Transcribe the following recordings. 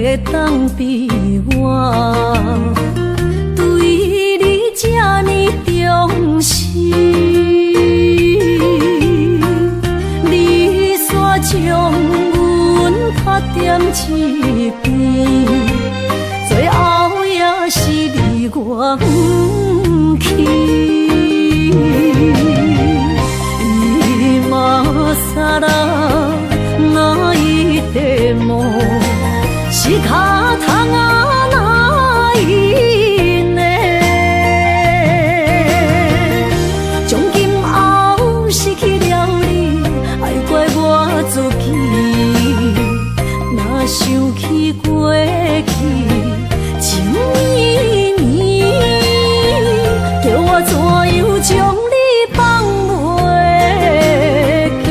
會當比我對你這呢重視。你煞將阮拍踮一邊，最後也是離我遠去。今更泣いても仕方がないね。從今後失去了你，愛怪我自己。若想起過去情綿綿，叫我怎樣將你放袂記？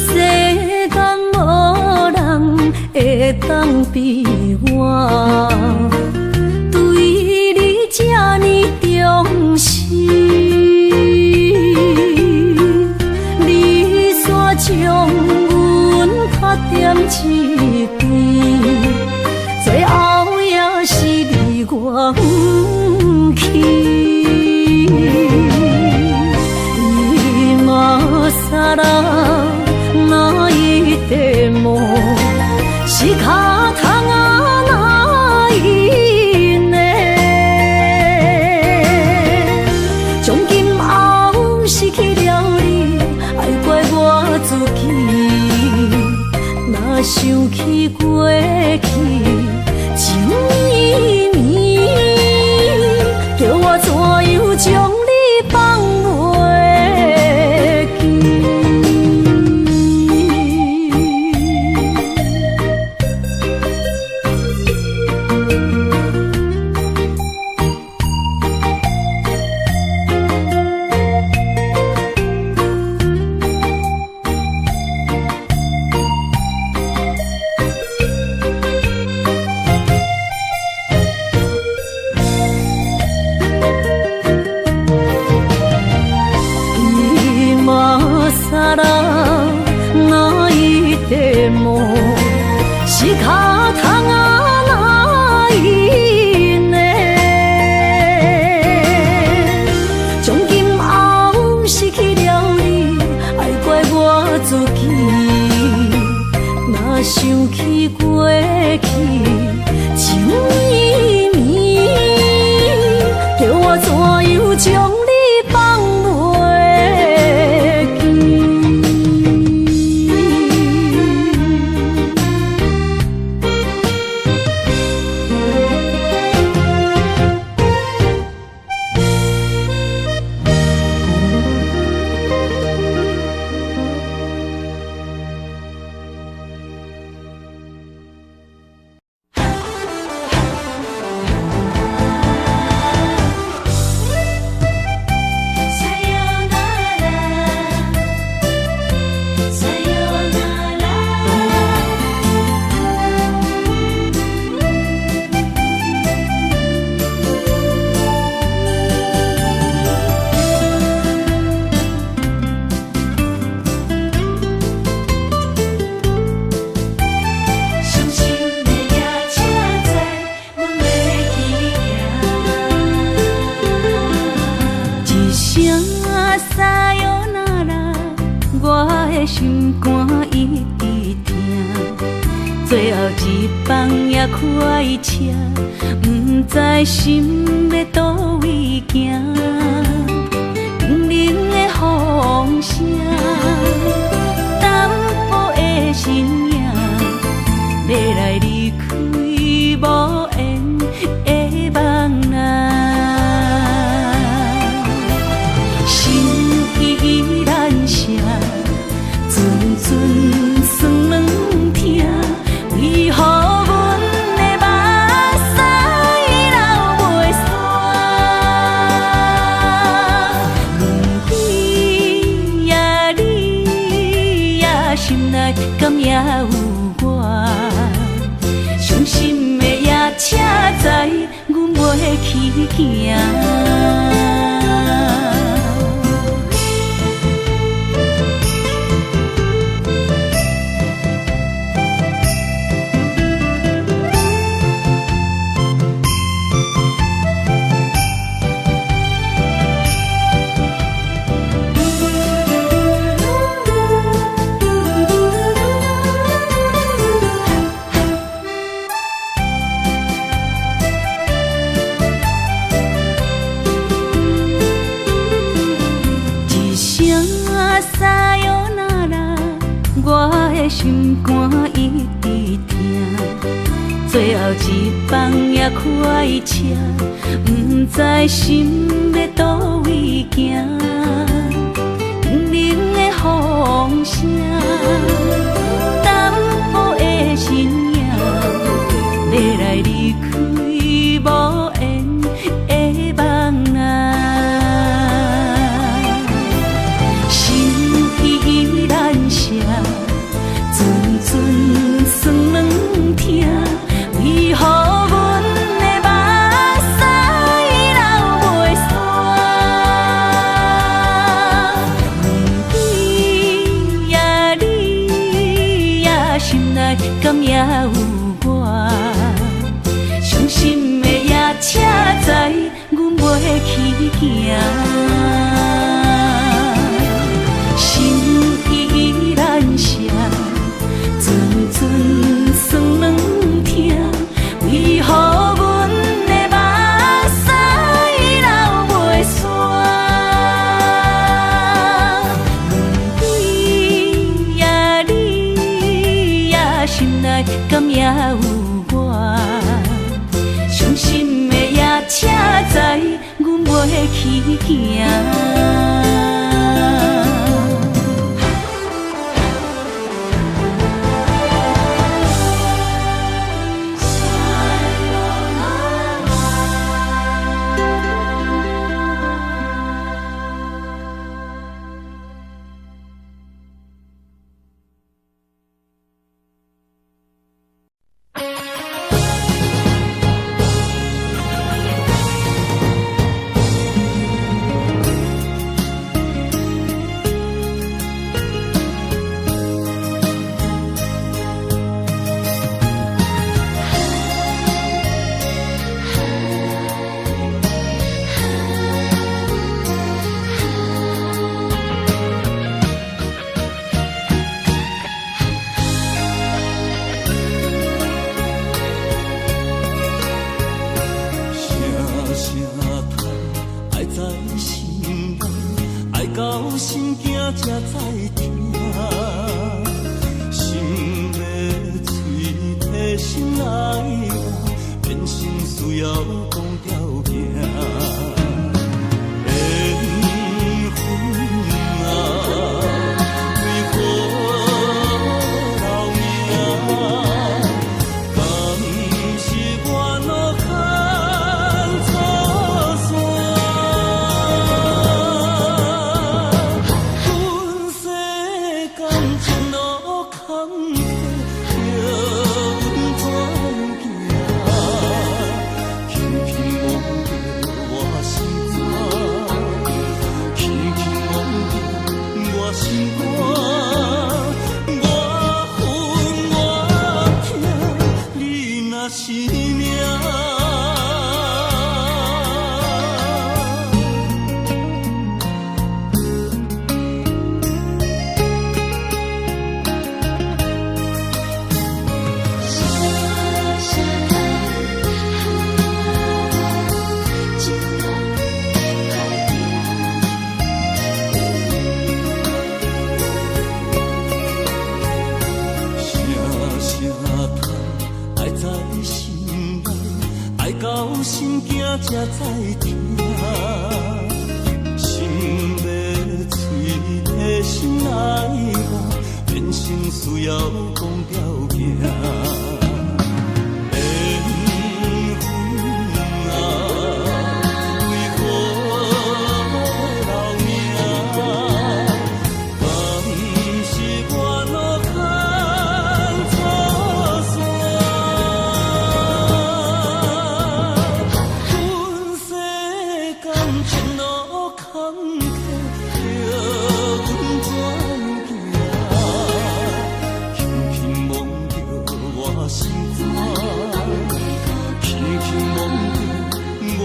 世間無人會當比我對你這呢重視。你煞將阮拍踮一邊，最後也是離我遠去。今更泣いても仕方がないね。從今後失去了你，愛怪我自己。若想起過去情綿綿，叫我怎樣將你放袂記？今更泣いても仕方がないね。從今後失去了你，愛怪我自己。若想起過去情綿綿，叫我怎樣將你放袂記？伤心的夜车载，阮欲去行。一声さよなら，我的心肝一直疼。最後一班也開車，毋知心欲佗位行。冷冷的風聲，淡薄的身影，欲來離開無緣的夢啊。心依難捨，陣陣酸軟疼，為何阮的目屎流行。一声さよなら，我的心肝一直疼。最後一班也快車，不知心欲佗位行。冷冷的風聲，淡薄的身影，欲來離開無緣的夢啊。心意難捨，陣陣酸軟疼，為何阮的目屎流袂煞？问你呀你呀，心內敢猶有我？傷心的夜車載，阮袂去行。心意難捨，陣陣酸軟疼，為何阮的目屎流袂煞？问你呀你呀，心內敢猶有我？傷心的夜車載，阮袂去行。聲叹，愛在心內，愛到心驚才知疼。心欲喙提心內話，變成需要講條件。緣分啊，為何留名？敢是我路牽錯線？阮世感情路坎坷，叫阮怎行？轻轻摸著我心肝，轻轻摸著我心肝，我恨我疼，你若是命。聲嘆，情人歹行。聲聲叹，愛在心內，愛到心驚才知疼。心欲喙提心內話，變成需要講條件。緣分啊，為何留名？敢是我路牽錯線？阮世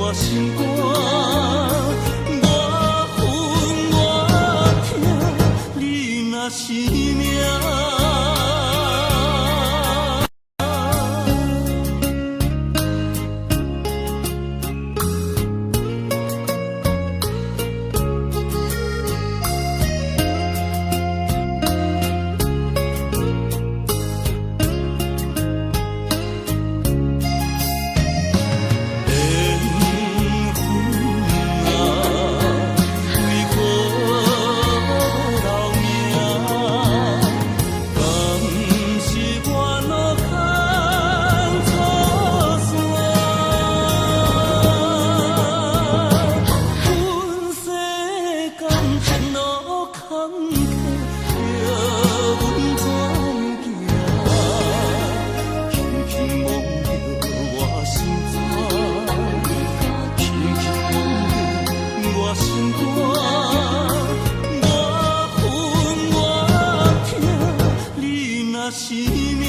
我心肝，我恨我疼，你若是命。缘分啊，为何无留名？敢是我路坎错线？阮世间情路坎坷，叫阮怎行？轻轻摸著我心肝，轻轻摸著我心肝，我恨我疼，你若是命。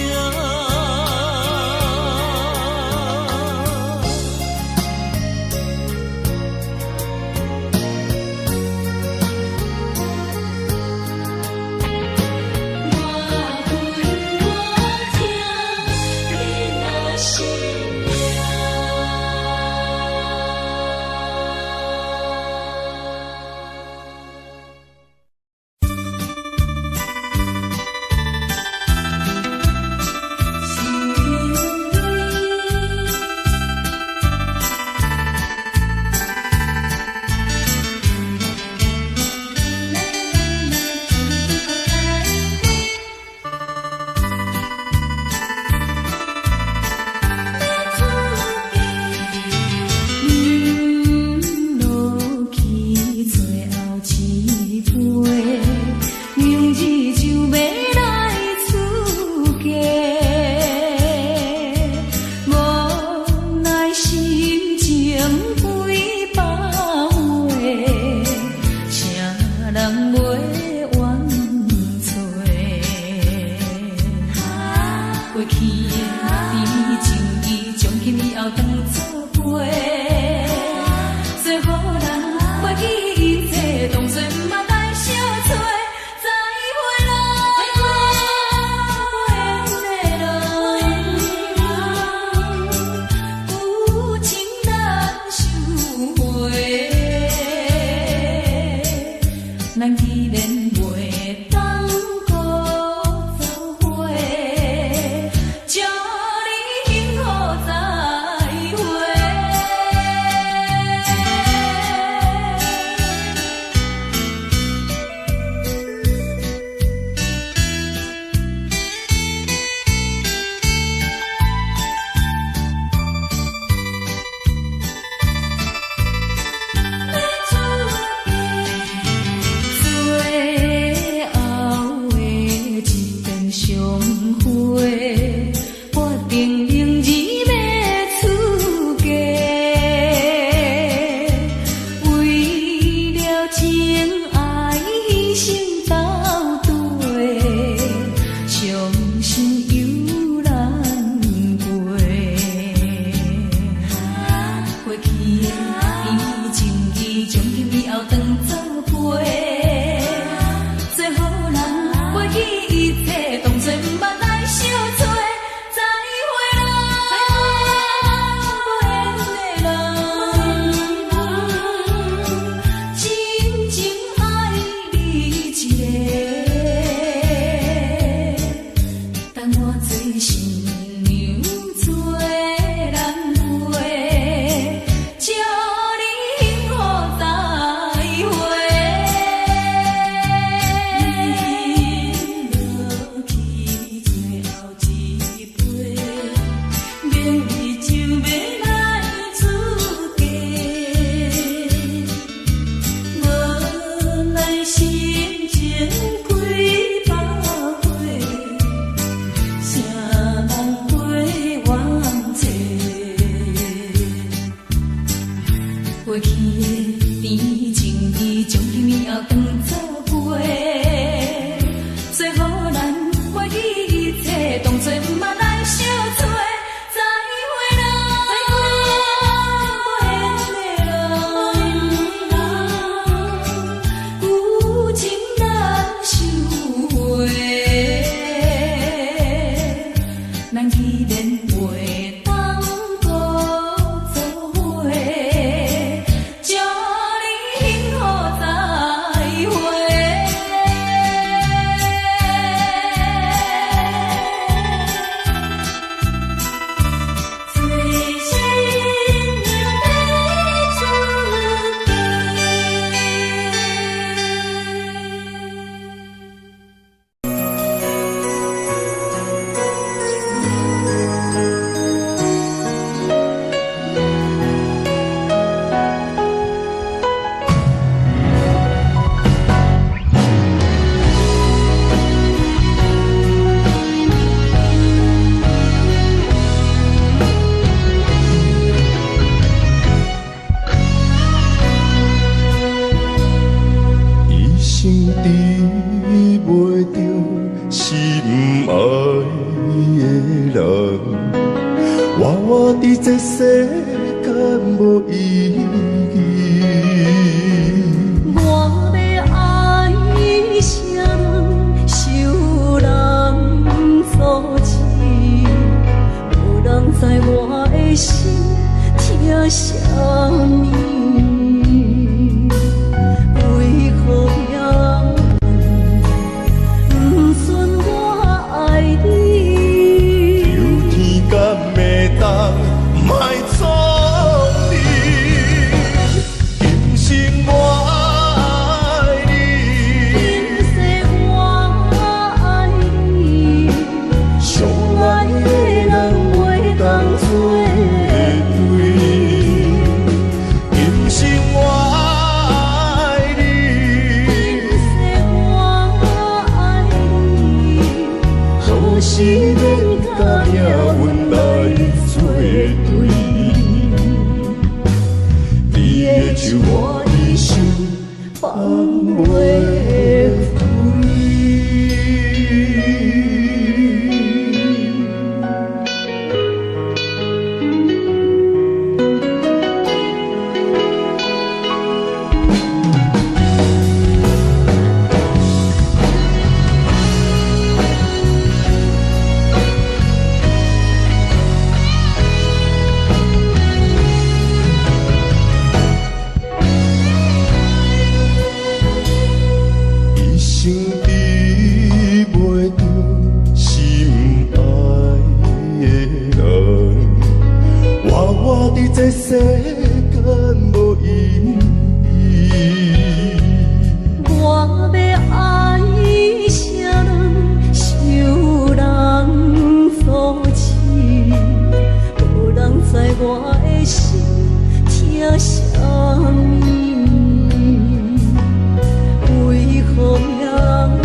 我恨我疼，你若是命。饮落去最后一杯，明日就欲来出嫁。无奈心情几百回，谁人袂怨嗟？过去的甜情义，从今以后当作陪。做予人袂记一切，当作毋捌来相找。再会咯，无缘的人，有情难收回。咱既然袂当阁做伙，祝你幸福再会。最后的一遍相会，决定明日欲出嫁。为了情爱牺牲到底，伤心又难过。过去的甜情义，从今以后当作陪。做予人袂记一切，当作毋捌来相找。再会咯，无缘的人，真情爱你一个，等我做新娘做人陪，祝你幸福再会。饮落去最后一杯，明日就欲来出嫁。无奈心情几百回，谁人袂怨嗟？过去的甜情义，从今以后当作陪。做予人袂记一切，当作毋捌来相找。再会咯，无缘的間無意義。我欲愛啥人，受人阻止，無人知我的心疼啥物。為何命運不准我愛你？求天敢會當莫創你，今生我愛你，今世我愛你，上愛的人袂當做對。今生我愛你，今世我愛你，何時免佮命運來做對？你的手我一生放袂開。一生得袂著心愛的人，活活佇這世間無意義。我欲愛啥人，受人阻止，無人知我的心疼啥物。為何命運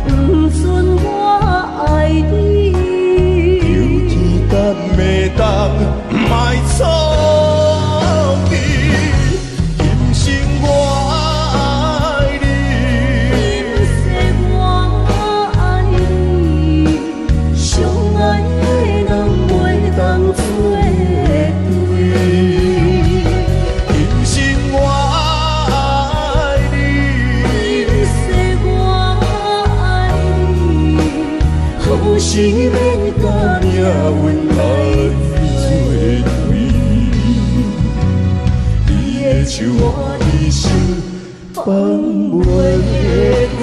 不准我愛你？求天敢會當莫創你，今生我愛你，今世我愛你，上愛的人袂當做對。今生我愛你，今世我愛你，何時免佮命運來做對？你的手我一生放袂開。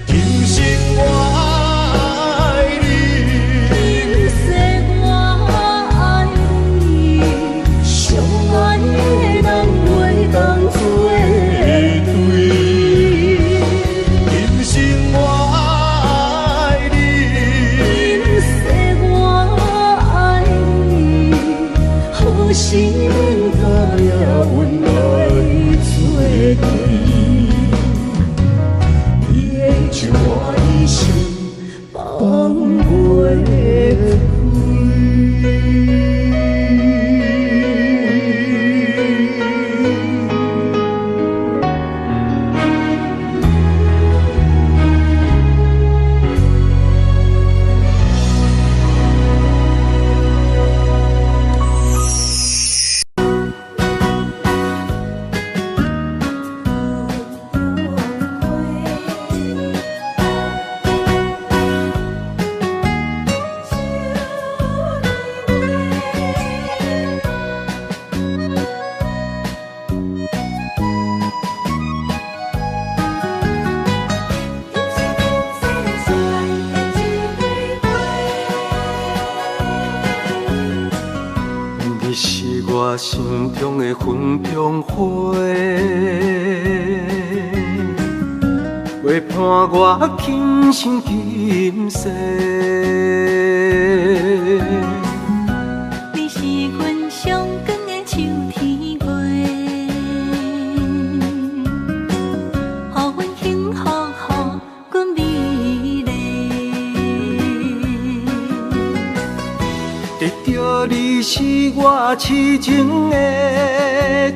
今生我愛你，今世我愛你，上愛的人袂當做對。今生我愛你，今世我愛你，何時免佮命運來做對？你的手我一生放袂開。你是我心中的雲中花，陪伴我今生今世。你是阮上光的秋天月，予阮幸福，予阮美麗。得著你是我痴情的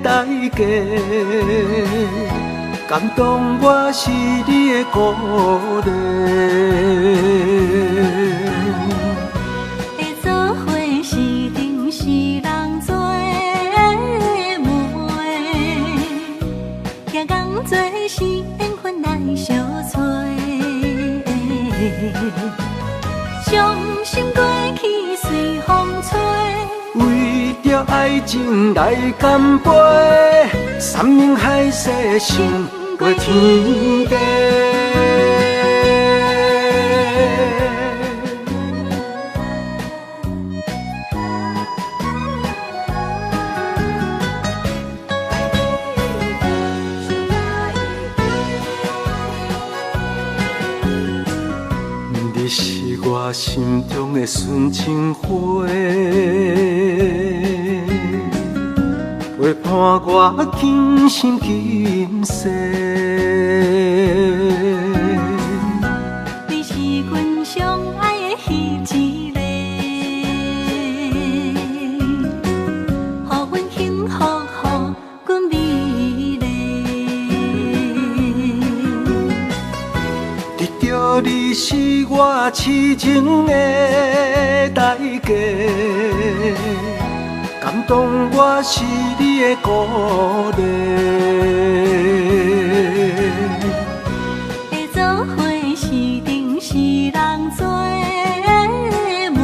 代價，甘感動我是你的鼓勵。會做伙是阵是人做媒，行仝做是緣分來相揣。傷心過去隨風吹，為著愛情來乾杯，山盟海誓勝過天地。你是我心中的純情花，陪伴我今生今世。你是阮上愛的彼一个，予阮幸福，予阮美麗。得著你是我痴情的代價，感動我是你的鼓勵。會做伙是陣是人做媒，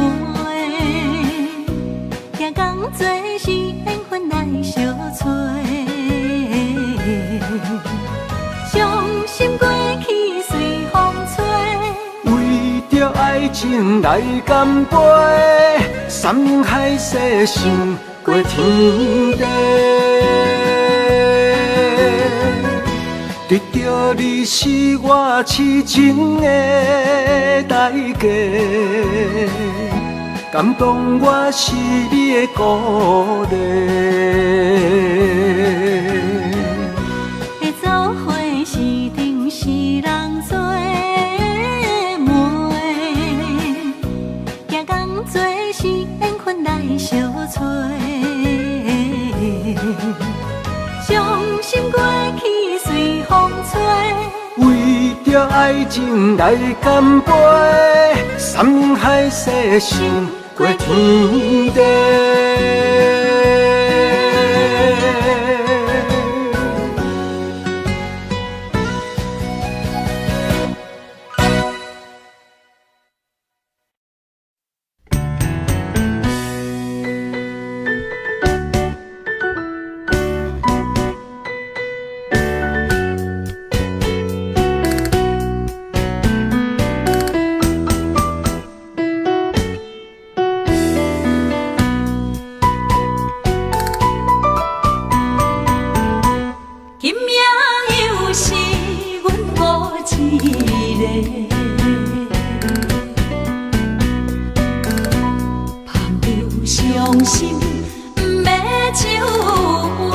行仝做是緣分來相揣。傷心過去隨風吹，為著愛情來乾杯，山盟海誓勝過天地。得著你是我痴情的代價，感動我是你的鼓勵。會做伙是陣是人做媒，行仝做是緣分來相揣。傷心過去隨風吹，為著愛情來乾杯，山盟海誓勝過天地。今夜又是阮孤一个，盼著傷心不欲酒杯，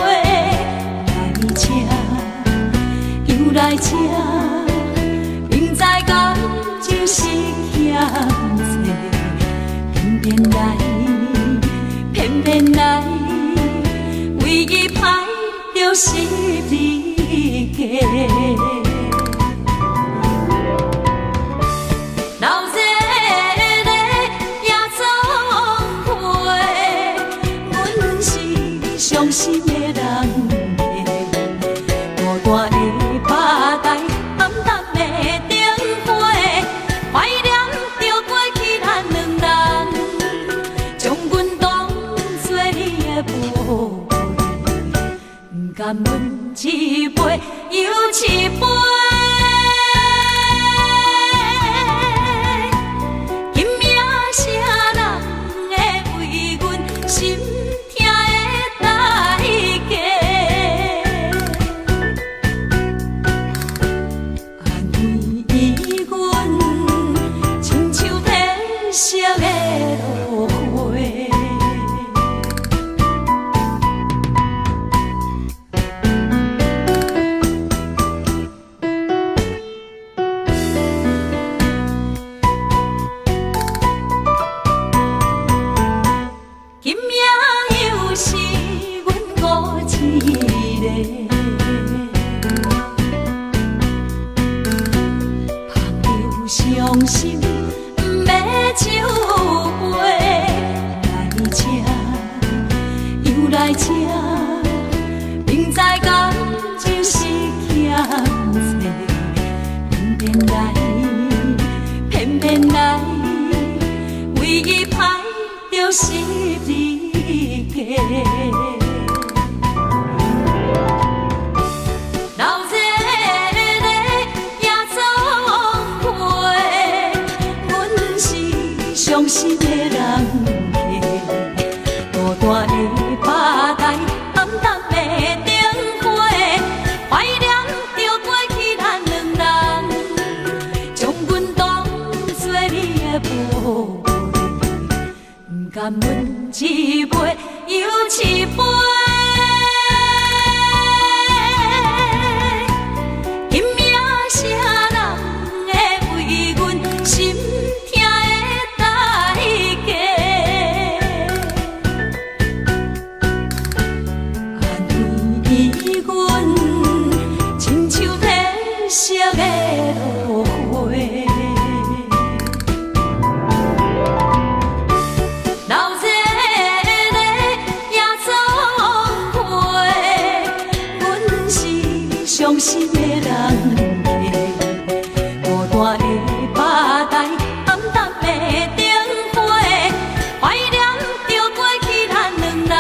來這又來這，明知感情是欠債，偏偏來，偏偏來，為伊歹著十字架。老热的也总会，阮是傷心的人客，孤單的吧台，暗淡的燈火，懷念著過去咱兩人，將阮當作你的寶貝，不甘阮一杯又一杯。今夜啥人會為阮心疼的代價？安慰阮，親像褪色的落花。今夜又是阮孤一个，酒杯，來這，又來這，明知感情是欠債，偏偏來，偏偏來，為伊歹著十字架。留這个夜總會，阮是傷心的人客，孤單的吧台，暗淡的燈火，懷念著過去咱兩人，將阮當作你的寶貝，毋甘阮一杯又一杯。今夜啥人會為阮心疼的代價？按呢阮親像褪色的落花。留這个夜總會，阮是傷心的人客，孤單的吧台，暗淡的燈火，懷念著過去咱兩人，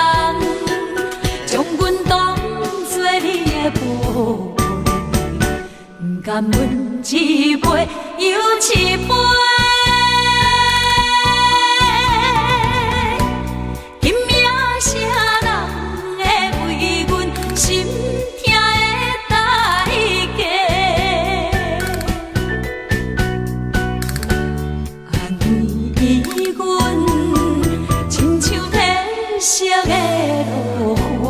將阮當作你的寶貝，毋甘阮一杯又一杯。今夜啥人會為阮心疼的代價？按呢阮親像褪色的落花。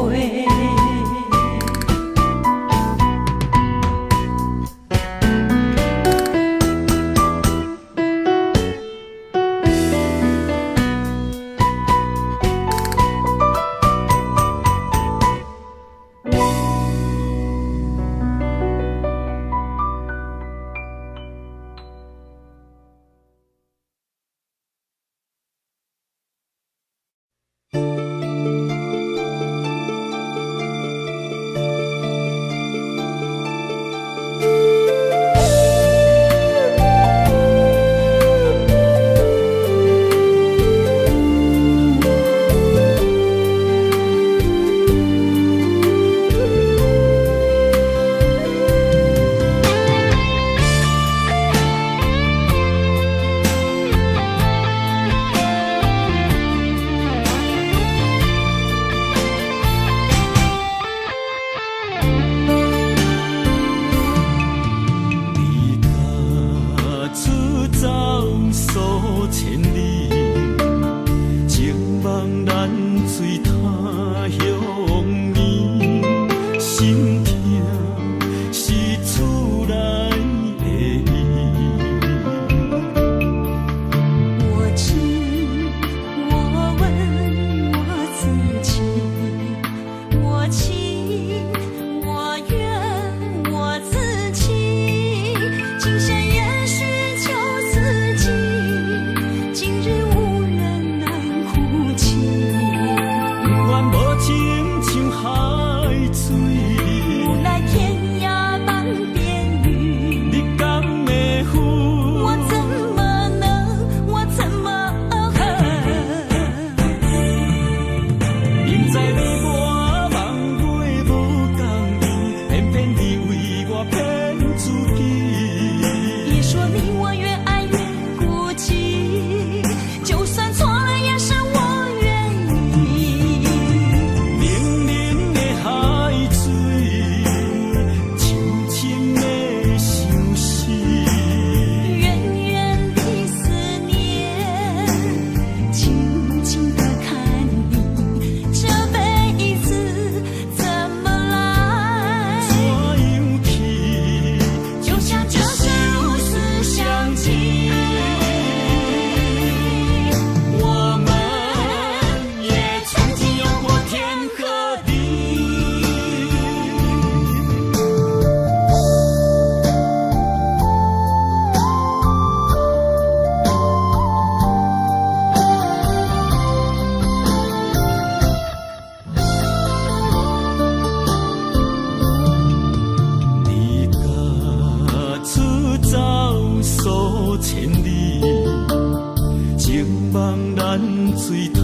望難醉他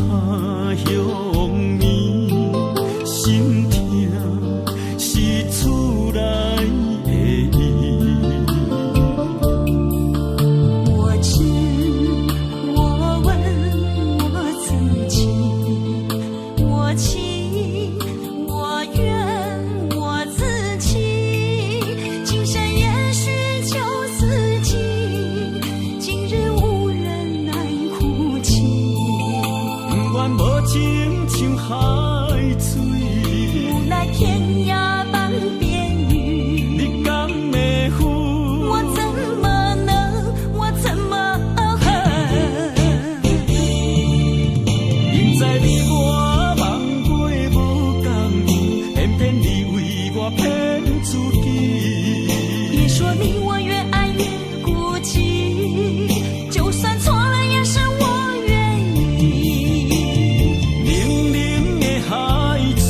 鄉暝，心疼是厝內的伊。我知，我問我自己，我情我願我自己，今生也許就此際，今日無緣難哭泣。不願無情像海水，無奈天涯半邊雨。你敢會負？我怎麼能，我怎麼恨？明知你我夢過無仝，偏偏你為我騙自己。別說你我越愛越孤寂，就算錯了也是我願意。冷冷的海水，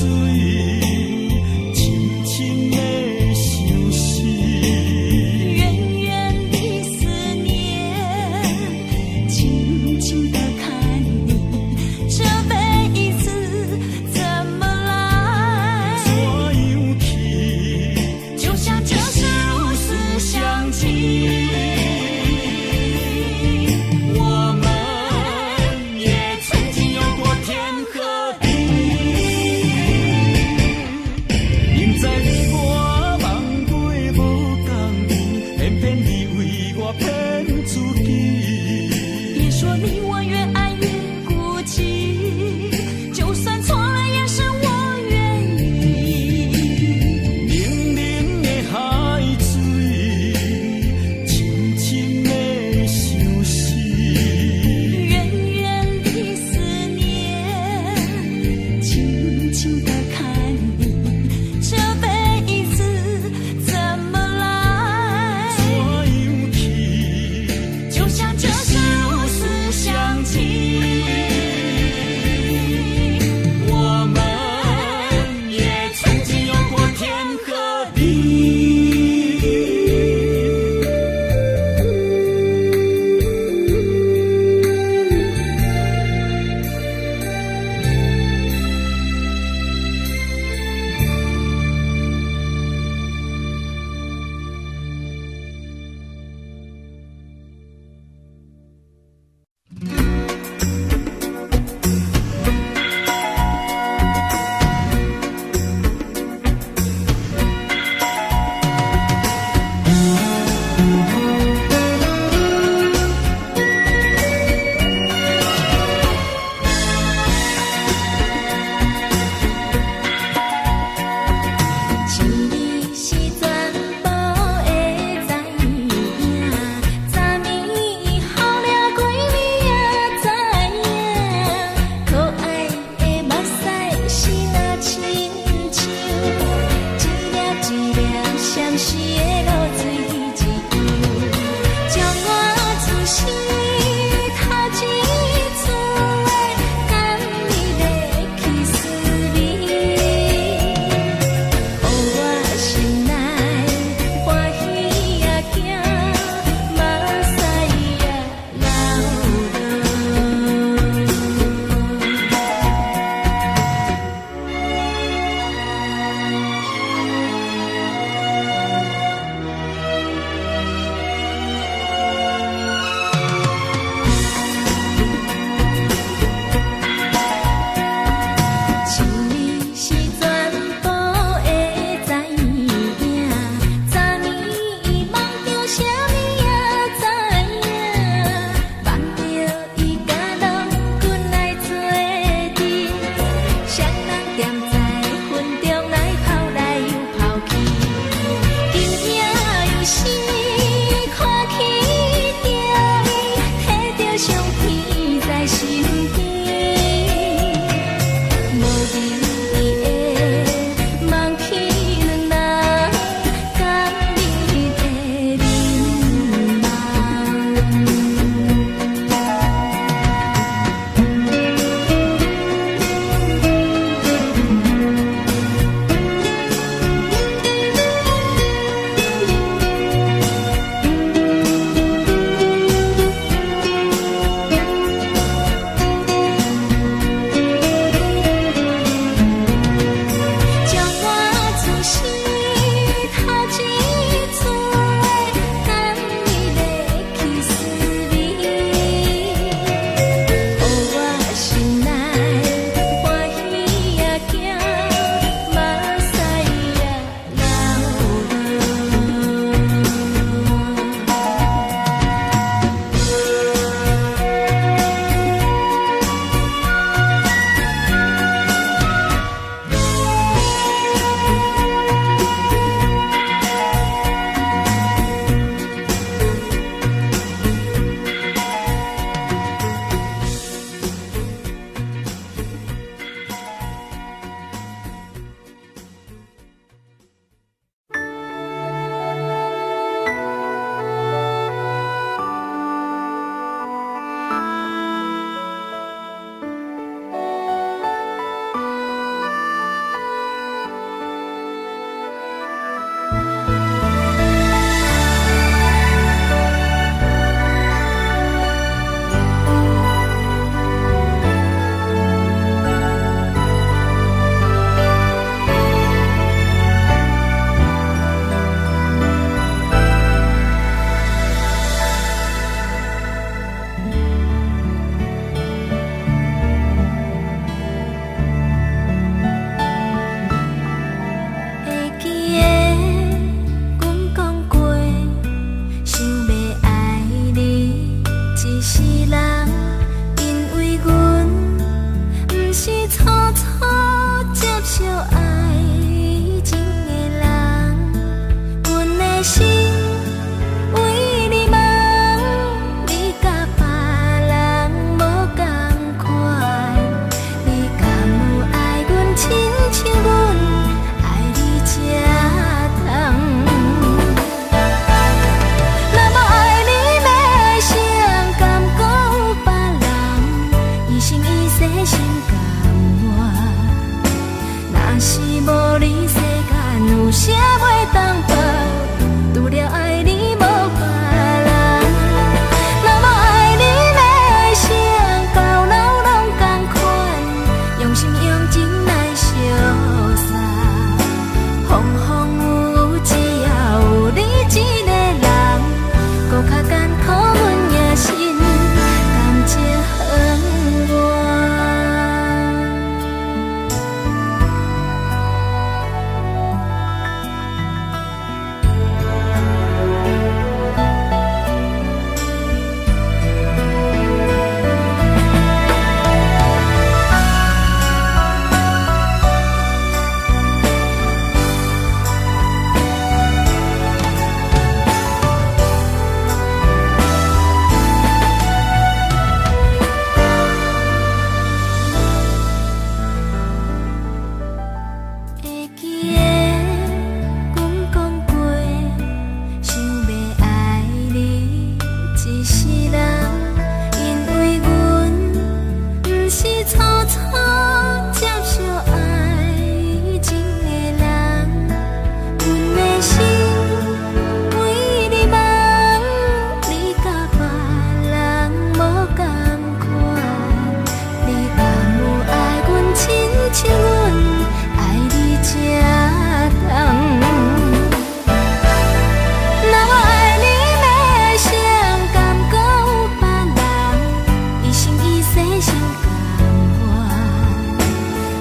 心甘願。若是無你，世間有啥袂當放？除了愛你，無別人。若無愛你，欲愛誰？到老攏仝款，用心用情來相送。風風雨雨，只要有你一个人，閣較艱苦，阮也心甘情願。會記得阮講過，想欲愛你一世人，因為阮毋是初初接受愛情的人，阮的心為你夢，你佮別人無仝款，你敢有愛阮親像阮愛你這重？若無愛你，欲愛誰？敢閣有別人，一生一世心甘願。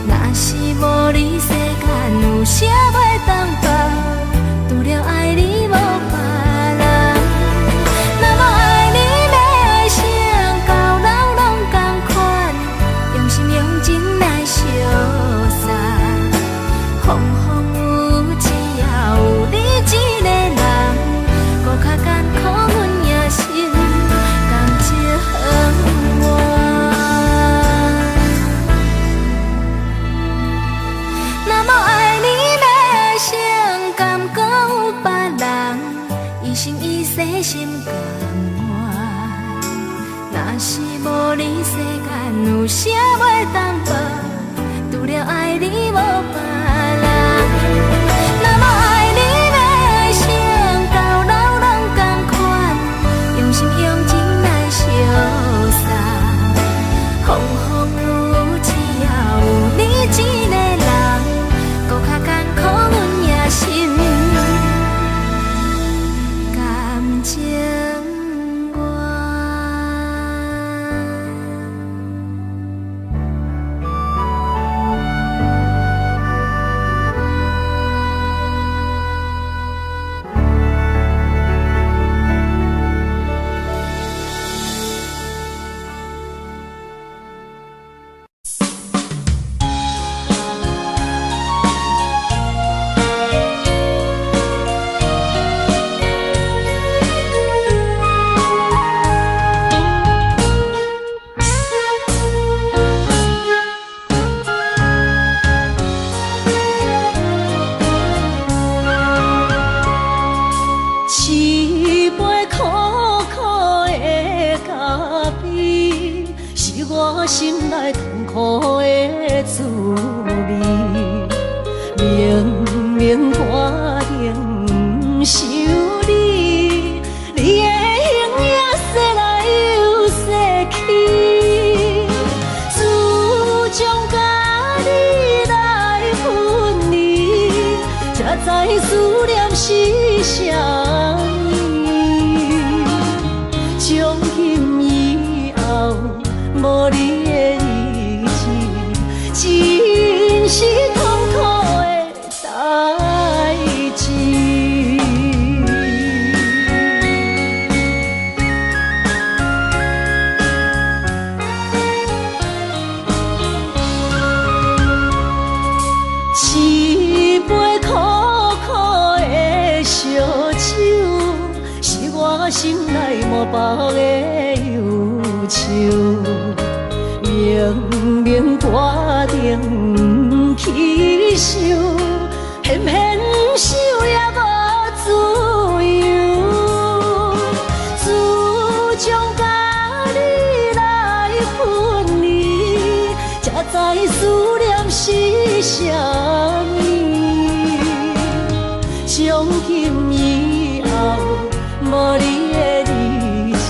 若是無你，世間有啥袂當放？除了愛你，無別人。若無愛你，欲愛誰？到老攏仝款，用心用情來相送。風風雨雨，只要有你一個人，閣較艱苦，阮也心甘情願。若無愛你，欲愛誰？敢閣有別人，一生一世心甘願。若是無你，世間有啥袂當放？除了愛你，無別人。若無愛你，欲愛誰？到老攏仝款，用心用情來相送。風風雨雨，只要有你一個人，閣較艱苦，阮也心甘情願。一杯苦苦的咖啡，是我心內痛苦的滋味。明明決定毋想你，你的形影逝來又逝去。自從佮你來分離，才知思念是啥物。從今以後，無你的日子，真是痛苦的代誌。一杯苦苦的燒酒，是我心內無報的憂愁。明明決定毋去想，偏偏想也無自由。自從佮你來分離，思念是啥物。从今以後，無你的日子，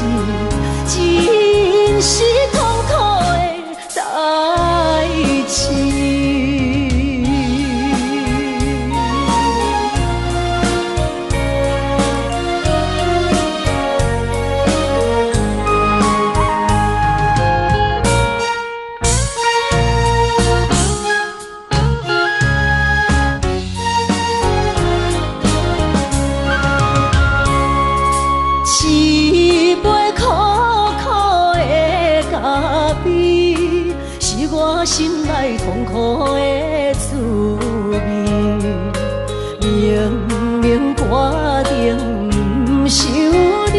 真是痛苦的代誌。一杯苦苦的咖啡，是我心內痛苦的滋味。明明決定毋想你，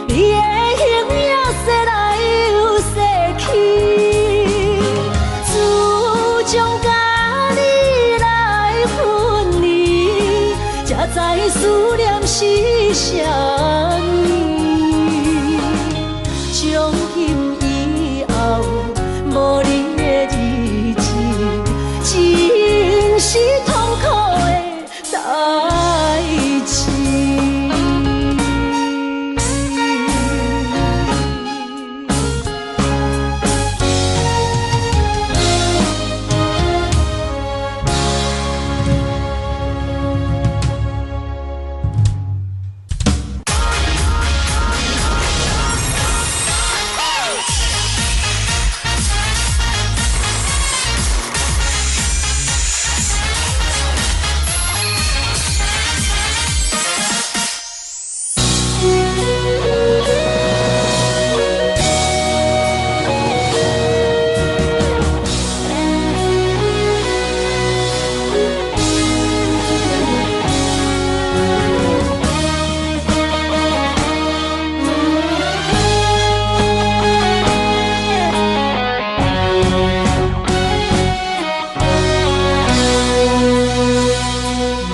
你的形影踅來又踅去，自從佮你來分離，才知思念是啥物。從今以後，無你的日子，真是痛苦的代誌。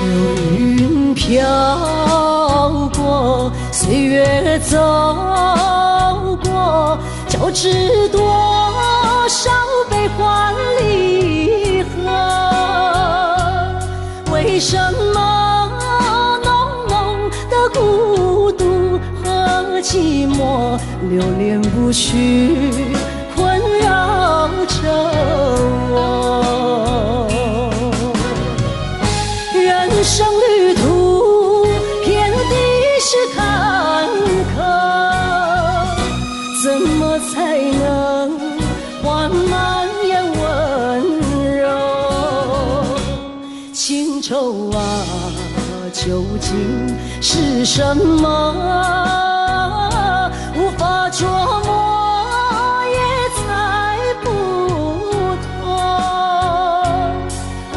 流雲飄過，歲月走過，交織多少悲歡離合。為什麼濃濃的孤獨和寂寞，流連不去，困擾着我？人生旅途，遍地是坎坷，怎麼才能緩慢也溫柔？情愁啊，究竟是什麼？無法捉摸，也猜不透。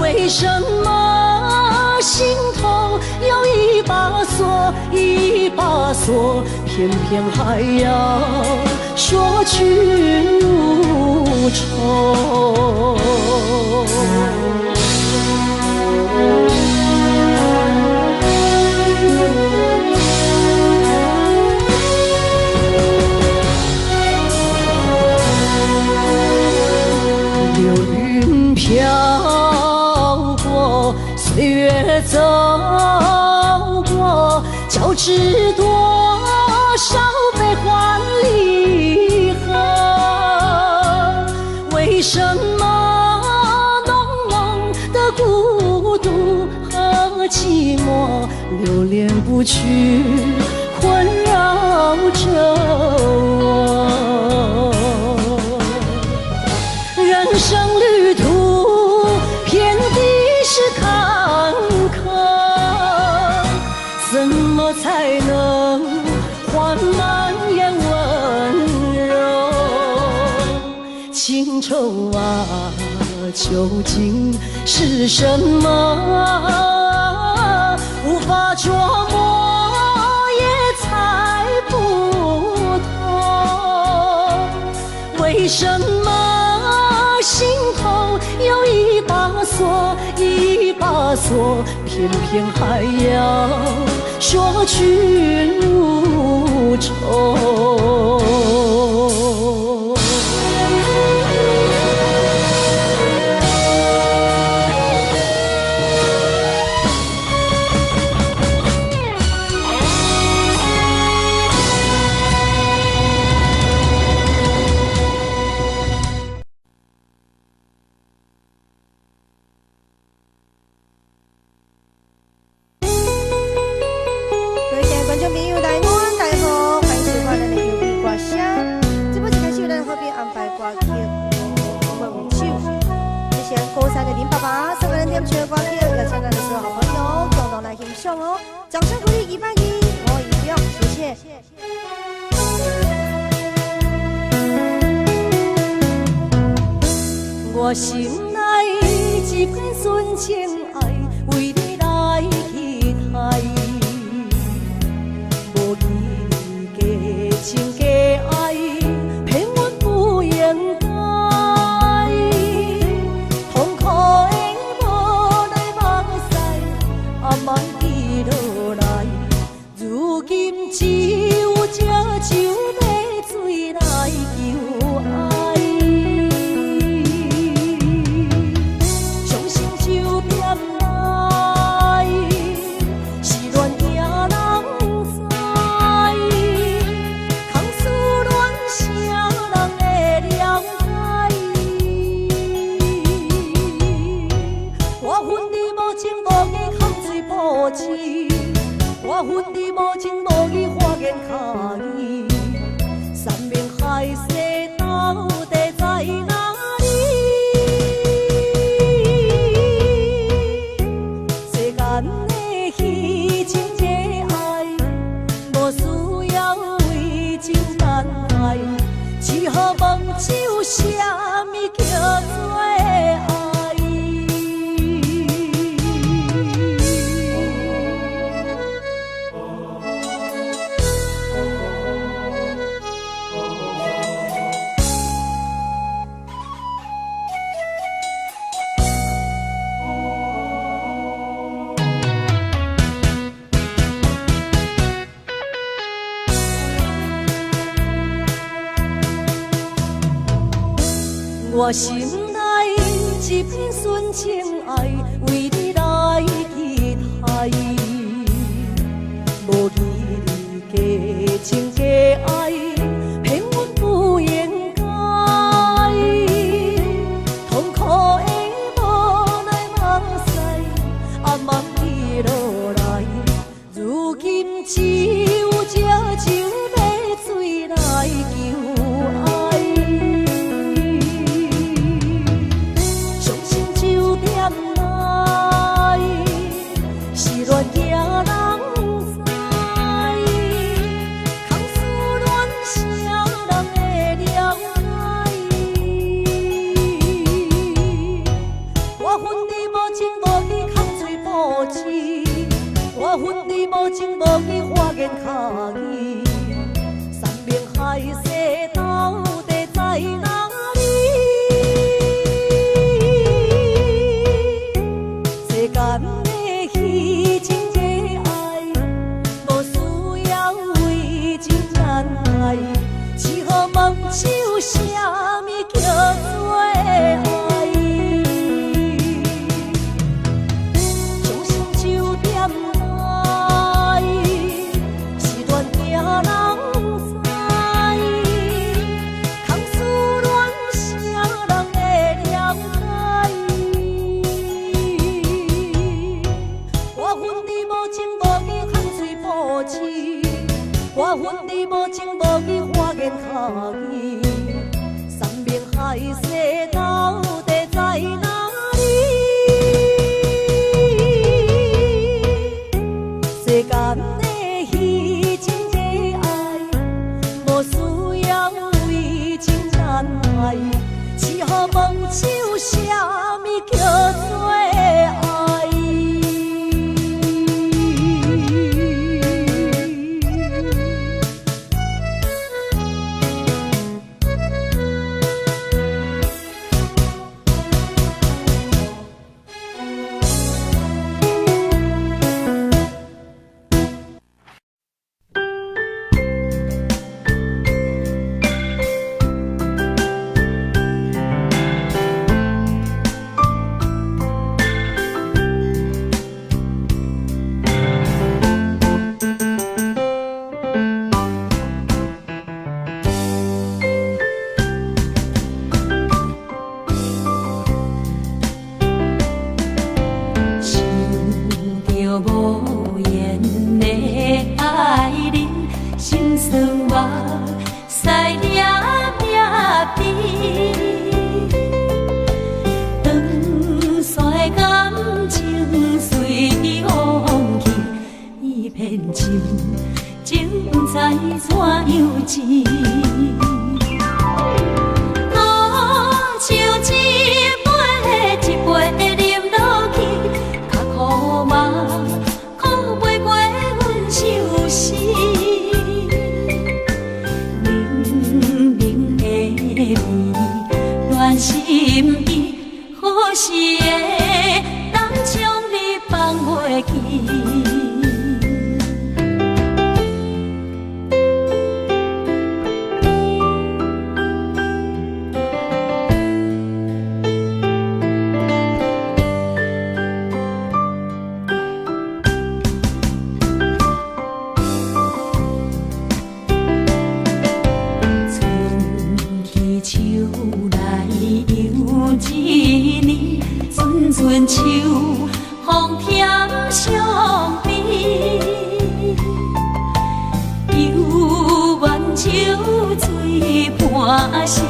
為什麼心頭有一把鎖，一把鎖，偏偏還要說君無愁。流雲飄過，歲月走過，交織多少悲歡離合。為什麼濃濃的孤獨和寂寞，流連不去，困擾着我？人生旅途，遍地是坎坷，怎麼才能緩慢也溫柔？情愁啊，究竟是什麼？無法捉摸，也猜不透。為什麼心頭有一把鎖，一把鎖，偏偏還要說君無愁。歌曲《夢酒》。謝謝高山的林爸爸送給咱點唱的歌曲，邀請咱的所有好朋友共同來欣賞哦！掌聲鼓勵220，我一表，謝謝。我心內一片純情愛，為你來去刣，無義理假情假愛，騙阮不應該。痛苦的無奈目屎，也茫記落來。如今只有藉酒買醉來求愛。傷心酒店內，失戀驚人知，空思戀誰人會了解？我恨你無情無義，空嘴布痴；我恨你無情無義，花言巧語。山盟海誓到底在哪裡？世間的虛情假愛，無需要為情等待，只好問酒啥物叫做愛？我心內一片純情愛，為你來去刣，無義理假情假愛，騙阮不應該。痛苦的無奈目屎，也茫記落來。如今只有藉酒買醉來求愛。傷心酒店內，失戀驚人知，空思戀誰人會了解？我恨你無情無義，空嘴布痴；我恨你無情無義，花言巧語。山盟海誓到底在哪裡？世間的虛情假愛，無需要為情等待，只好問酒啥物叫做愛？傷心酒店內，失戀驚人知，空思戀誰人會了解？我恨你無情無義，空嘴布痴；我恨你無情無義，花言巧語。山盟海誓到底在哪裡？世間的虛情假愛，無需要為情等待，只好問酒啥物叫做愛？酒，情毋知怎样治。苦酒一杯一杯饮落去，较苦嘛苦袂过阮相思。冷冷的味，暖心意，好时的人将你放袂记。春去秋来又一年，阵阵秋风添伤悲，犹原酒醉半死，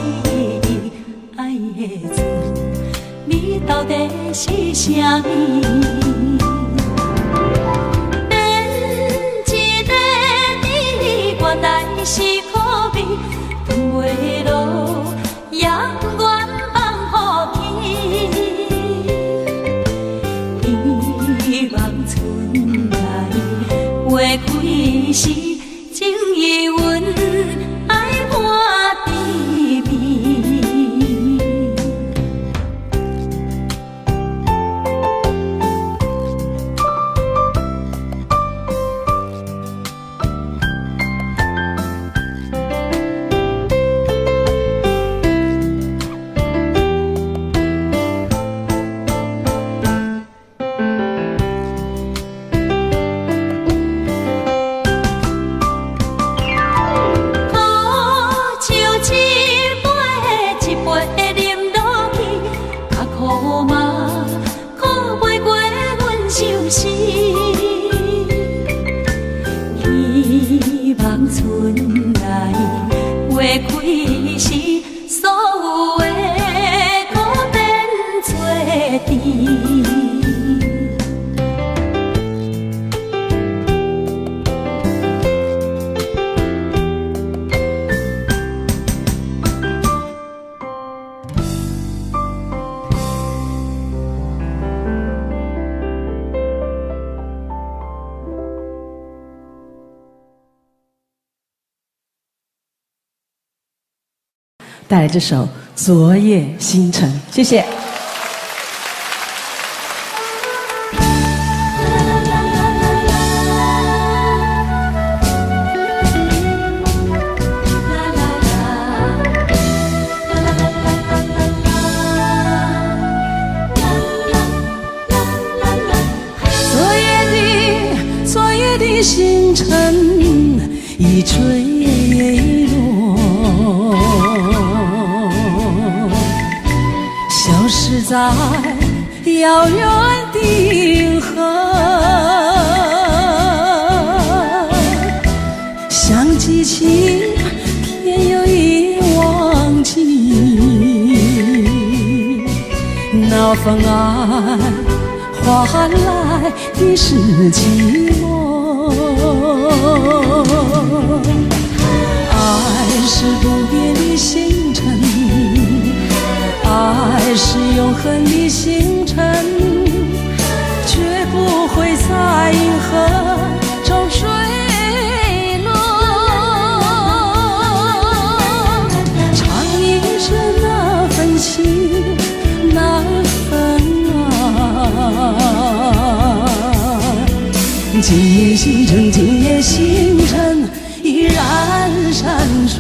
爱的船，你到底是啥物？变一个你，原来是苦味，吞袂落，也不愿放予去。希望春来花开时，情意阮爱伴甜蜜。苦酒一杯一杯饮落去，较苦嘛苦袂过阮相思。希望春来花开时，所有的苦变做甜。带来这首《昨夜星辰》，谢谢。昨夜的星辰已坠落，消失在遥远的银河。想记起，偏又已忘记那份爱换来的是寂寞。爱是不变的星辰，爱是永恒的星辰，绝不会在银河中坠落。唱一生那份情，那份爱。今夜星辰，今夜星辰依然闪烁。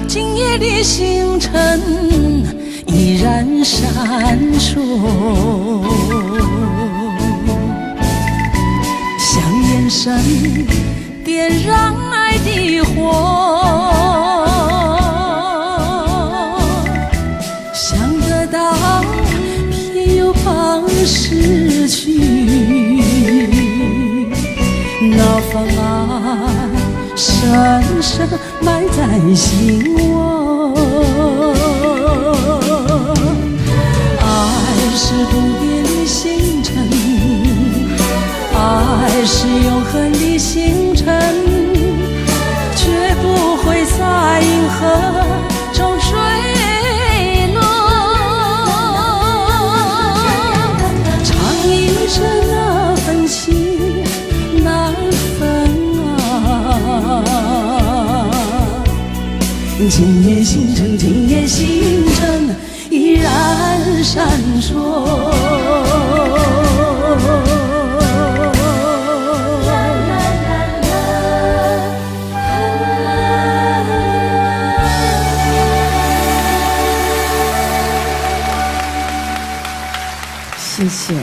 今夜的星辰依然闪烁，像眼神点燃爱的火，想得到偏又怕深深埋在心窩。愛是不變的星辰，愛是永恆的星辰，絕不會在銀河中墜落。唱一支那份情難分啊，今夜星辰，今夜星辰依然閃爍。謝謝。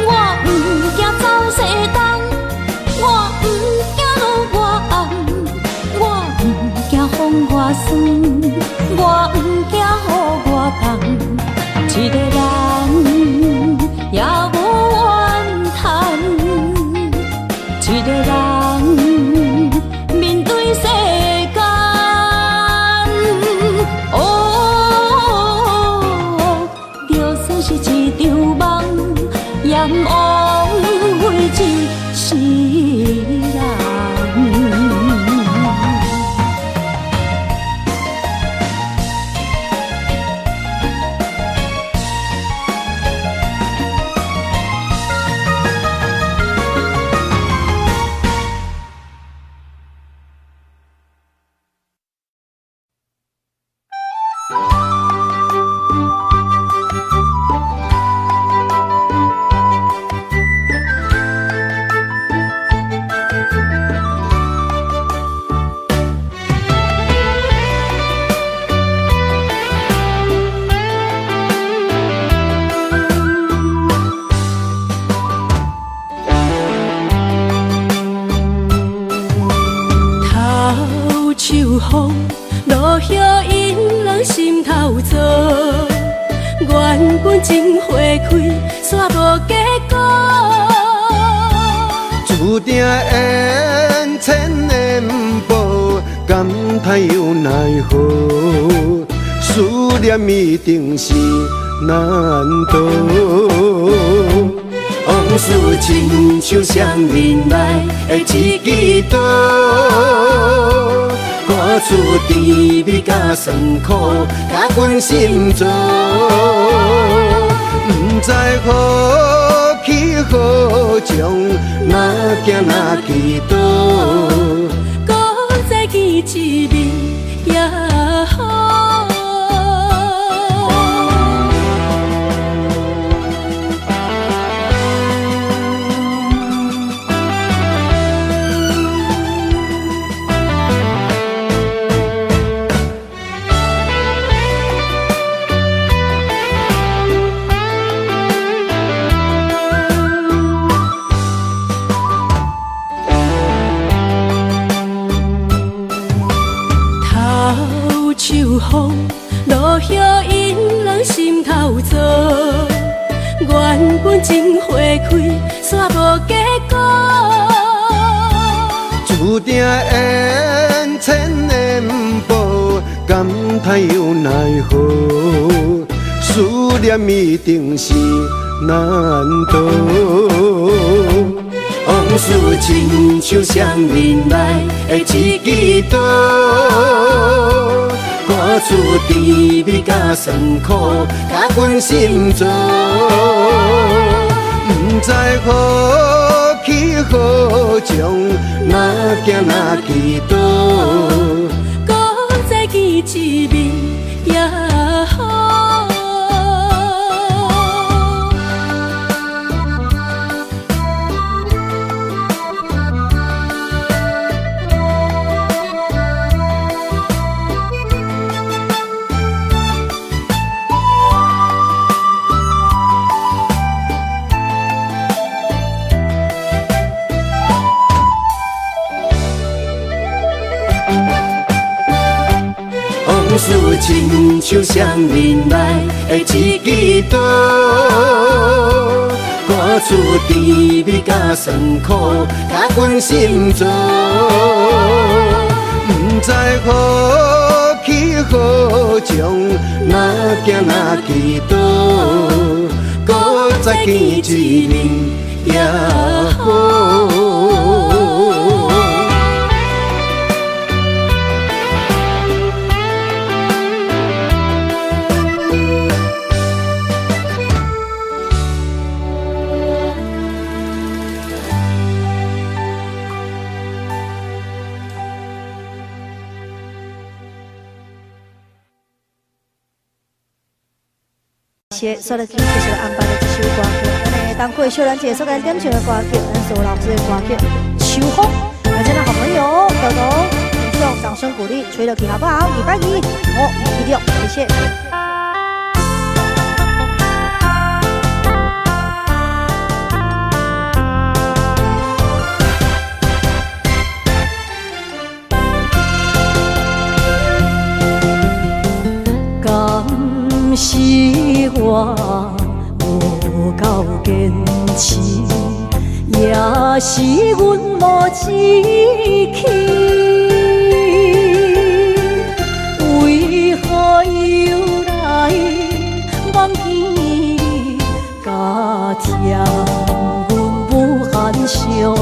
我毋驚走西東，我毋驚枉费一世人。头树风，落叶引人心头燥。原本情花开，煞无结果。注定缘浅缘薄，感叹又奈何？思念一定是难逃。往事亲像双面内的一支刀，看出甜蜜甲酸苦，甲阮心燥。不知何去何从，哪行哪祈祷，阁再见一面也好。秋风，落叶引人心头燥。原本情花开，煞无结果。注定缘浅缘薄，感叹又奈何？思念一定是难逃。往事亲像双面内的一支刀，看出甜蜜甲酸苦，甲阮心燥。不知何去何从，哪行哪祈祷，阁再见一面也好。往事亲像双面内的一支刀，看出甜蜜甲酸苦，甲阮心燥。不知何去何从，哪行哪祈祷，阁再见一面也好。谢，所以今日就是安排了这首歌曲，咱的东区小兰姐所来点唱的歌曲，咱所有老师的歌曲《秋风》，来请咱好朋友豆豆送掌声鼓励，吹落去好不好？礼拜一，5、6，谢谢。是我无够坚持，也是阮无志气。为何又来梦见你，甲疼？相。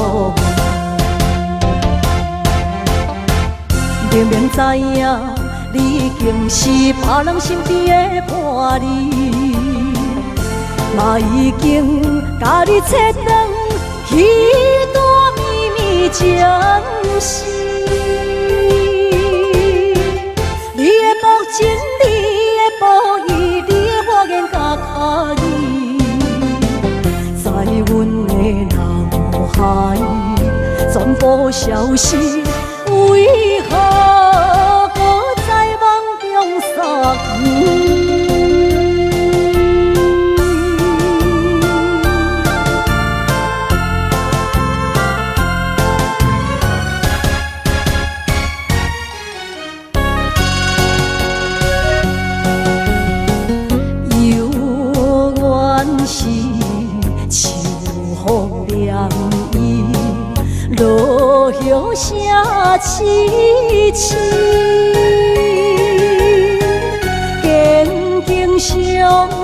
明明知影你已經是別人身邊的伴侶，嘛已經共你切斷彼段綿綿情絲。你的薄情，你的無義，你的花言佮巧語，在阮的腦海全部消失。為何閣在夢中相見？猶原是秋風涼意，落葉聲凄凄，堅定相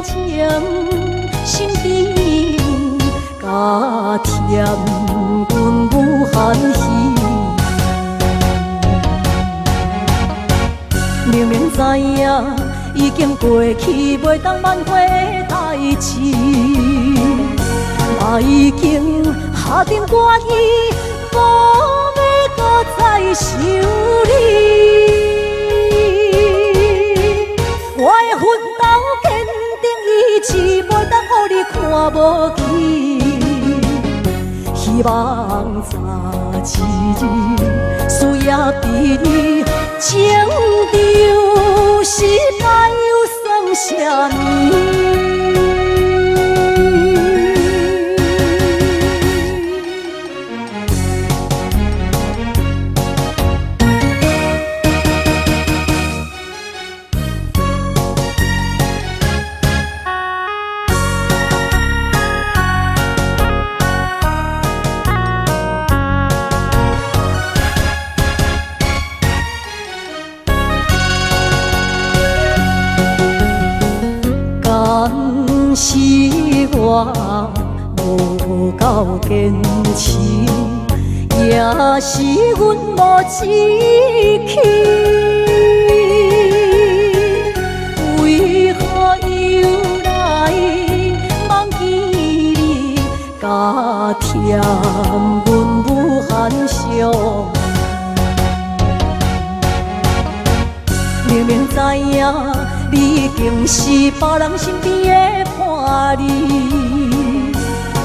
情心甜，加添阮無限喜。明明知影已經過去，袂當挽回的代誌，嘛已經下定決意，無欲閣再想你。我的奮鬥堅定意志，袂當予你看無起。希望早一日，事業比你情場失敗又算啥物？敢是我無夠堅持，也是阮無志氣。為何又來忘記你，加添阮無限傷？明明知影你已經是別人身邊的伴侶，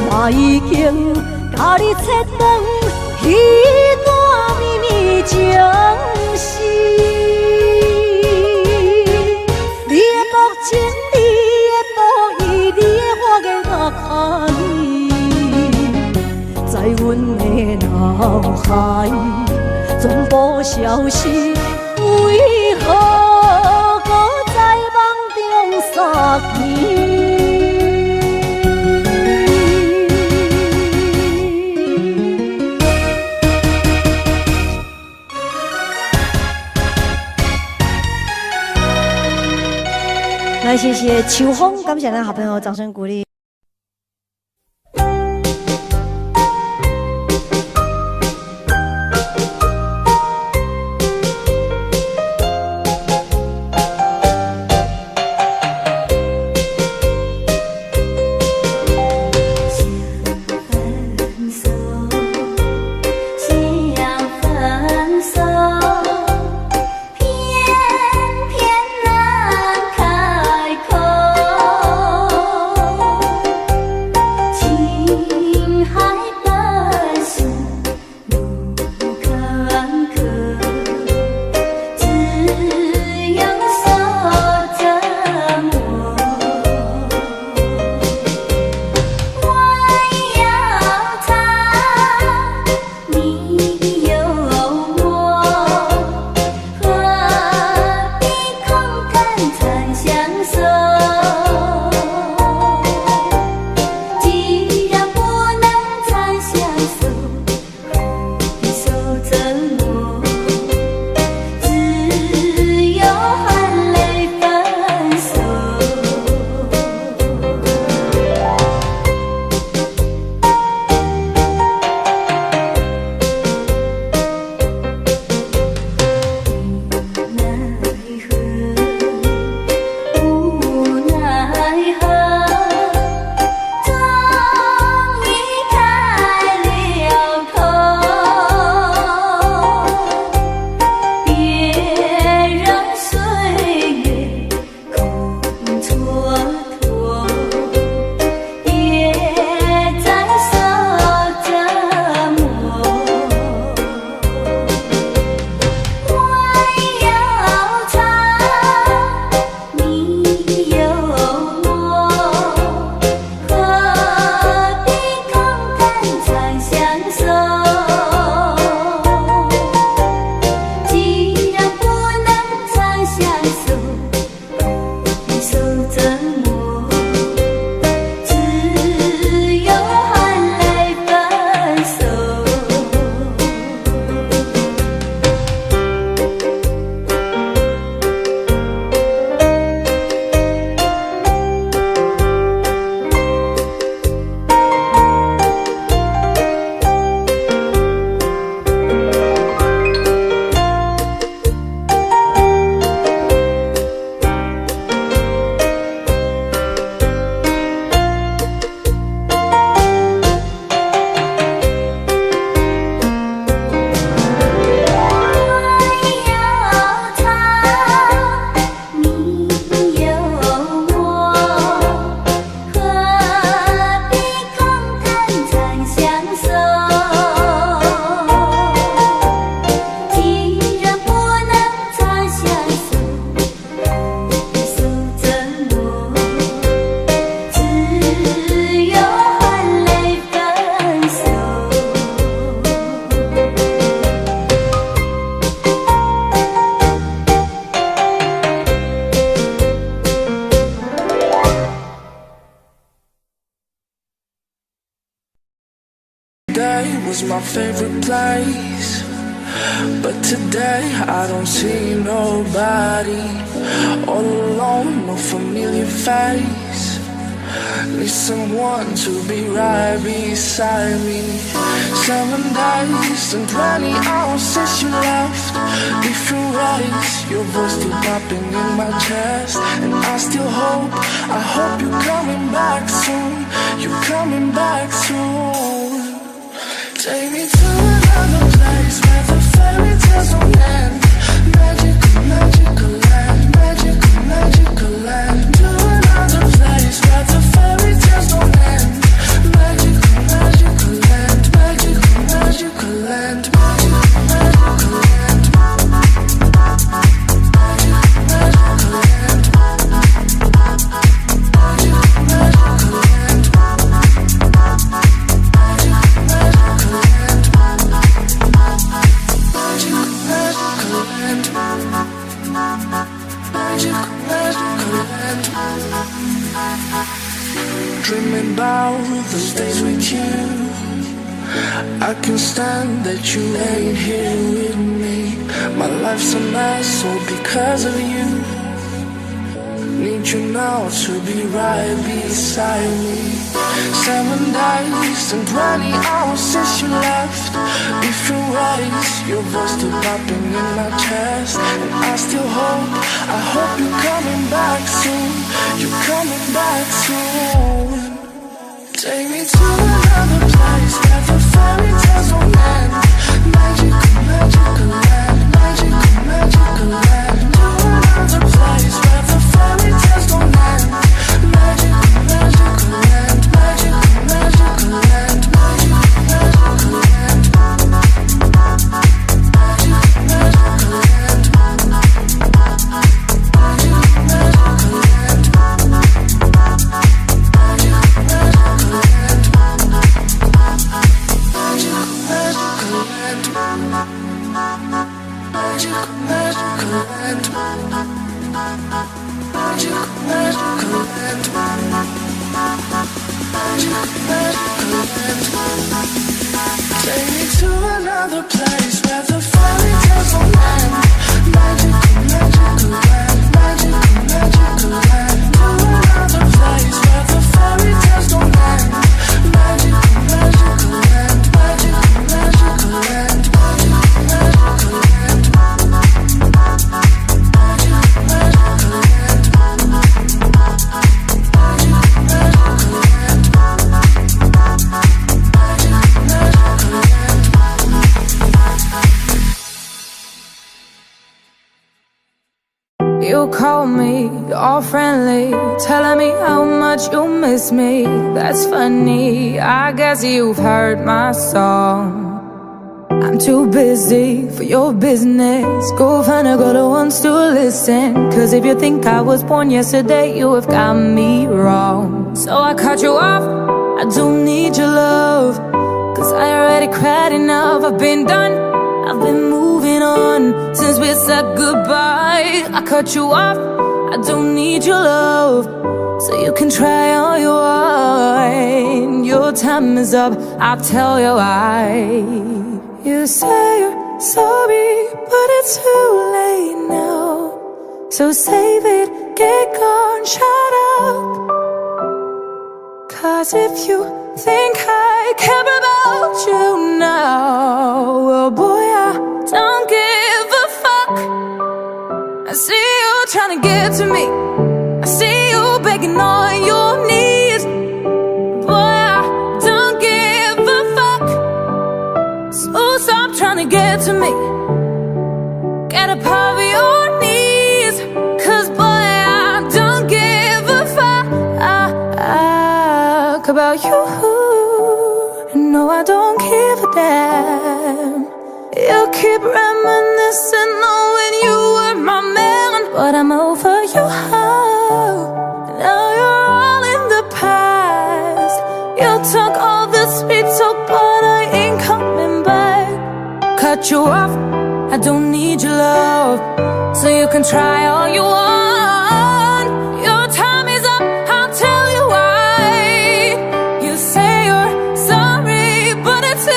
嘛已經共你切斷彼段綿綿情絲。你的薄情，你的無義，你的花言佮巧語，在阮的腦海全部消失。為何閣在夢中相見？來，謝謝秋風，感謝咱好朋友掌聲鼓勵。想分手，偏偏難開口。day was my favorite place. But today I don't see nobody. All alone, no familiar face. Need someone to be right beside me. 7 days and 20 hours since you left. Different ways, your voice still popping in my chest. And I still hope, I hope you're coming back soon. You're coming back soon. Take me to another place where the fairy tales don't end. Magical, magical land, magical, magical land. To another place where the fairy tales don't end. Magical, magical land, magical, magical land, magical, magical land. Magical, magical land. Magical, magical land. Magical, magical land. Magical, magical land. Magical, magical land. Dreaming about those days with you. I can stand that you ain't here with me. My life's a mess all because of you. Need you now to be right beside me. 7 days and 20 hours since you left. Different ways, your voice still popping in my chest. And I still hope, I hope you're coming back soon. You're coming back soon. Take me to another place where the fairy tales don't end. Magical, magical land, magical, magical land. To another place where the fairy tales don't end. Magical, magical land, magical, magical land, magical, magical land. Magical, magical land. Magical, magical land. Magical, magical land. Magical, magical land. Magical, magical land. Magical, magical land. Magical, magical land. Take me to another place where the fairy tales don't end. Magical, magical land. Magical, magical land. To another place where the fairy tales don't end. Magical, magical land. Magical, magical land. Magical, magical land. Magical, magical land. Magical, magical land. Magical, magical land. You call me all friendly, telling me how much you miss me. That's funny, I guess you've heard my song. I'm too busy for your business. Go find a girl who wants to listen. 'Cause if you think I was born yesterday, you have got me wrong. So I cut you off, I don't need your love. 'Cause I already cried enough. I've been done, I've been moving on since we said goodbye. I cut you off, I don't need your love. So you can try all you want. Your time is up, I'll tell you why. You say you're sorry, but it's too late now. So save it, get gone, shut up. 'Cause if you think I care about you now, well, boy, I don't give a fuck. I see you trying to get to me. I see you begging on your knees. Boy, I don't give a fuck. So stop trying to get to me. Get up off your knees. 'Cause boy, I don't give a fuck about you. No, I don't give a damn. You keep reminiscing on when you were my man, but I'm over you. Now you're all in the past. You talk all the sweet talk, but I ain't coming back. Cut you off, I don't need your love. So you can try all you want. Your time is up, I'll tell you why. You say you're sorry, but it's too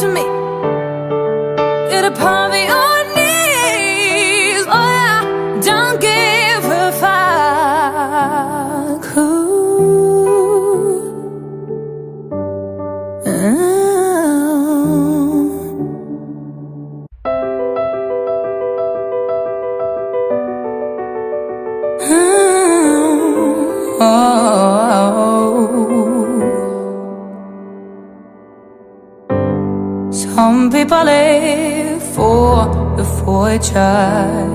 to me. Get upon your knees. Oh yeah, don't give a fuck. Ooh. Oh. Some people live for the fortune.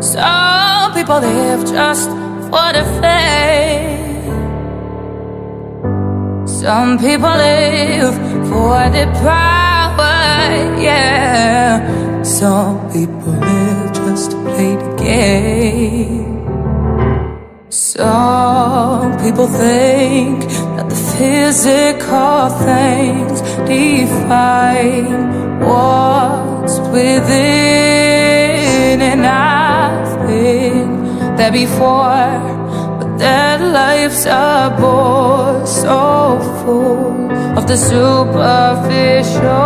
Some people live just for the fame. Some people live for the power, yeah. Some people live just to play the game. Some people think that the physical things define what's within, and I've been there before. But that life's a bore so full of the superficial.